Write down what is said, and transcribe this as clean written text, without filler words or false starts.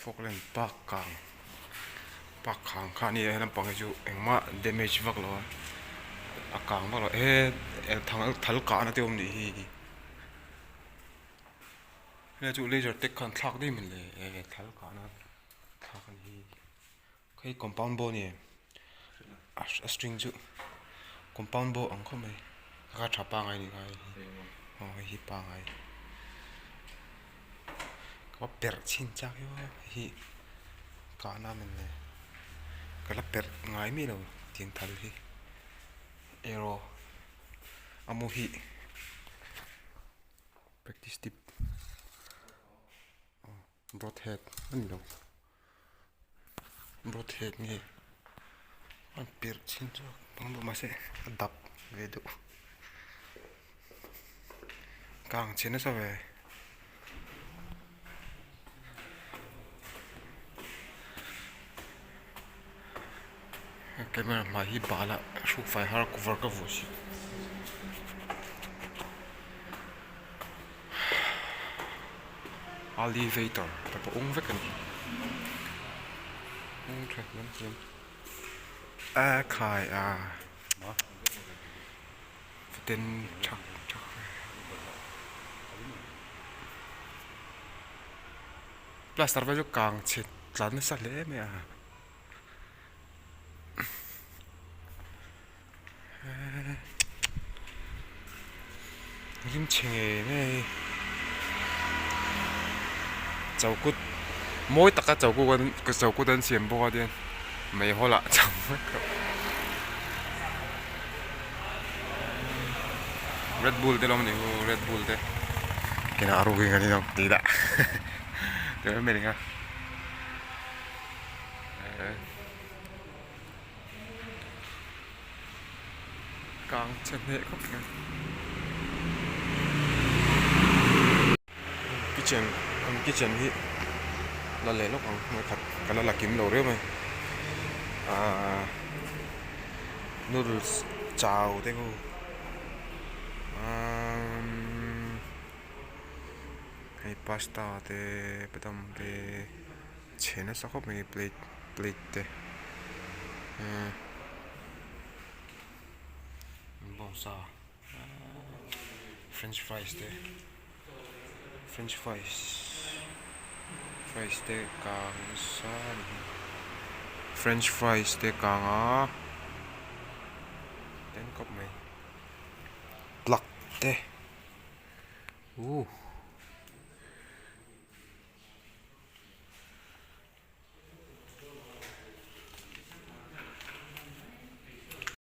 Falkland park kang park khang kha a ni a he lampang hi chu engmah damage vak lo a a kang vak lo he thal kahna te awm nih hi. Helai chu laser tag khan thlak daih mawn le eh thal kahna thlak a ni hi hei compound bow a ni em a string chu compound bow ang khawp mai kha tha pangai a nih kha hei hi aw hei hi pangai ka va perh chhin chak hi aw hei hi kahna a ni le ka la perh ngai miah lo tiang thal hi arrow a mu hi. Practice tip broad head a ni lo broad head nge a perh chhin chu bang deuh mahse a dap ve deuh kang chhe nasa ve camera hmai hi bal a hruk fai har cover ka vuah si. Elevator te pawh ung vek a ni ung tha hiam hiam a khai a ten thak thak plaster vel chu kang chhe tla nasa hle mai a. Rim chhe ngei ngei chokut mawi taka chokut an chokut an siam bawk a tiang meihawl ah chang vek tawh red bull te lawm ni hu red bull te kena a rukin kan inawm tih dah tih mai mai ni kha. Kang chhe hneh khawp mai. Kitchen an kitchen hi la leh lawk ang hmai khat ka la la kim lo riau mai ahh noodles chau te khu umm hei pasta te badam te. Chhe nasa khawp mai plate plate te ehh bawngsa french fries te french fries fries te kang nasa a ni hi french fries te kang a eng khawp mai plug te uhh.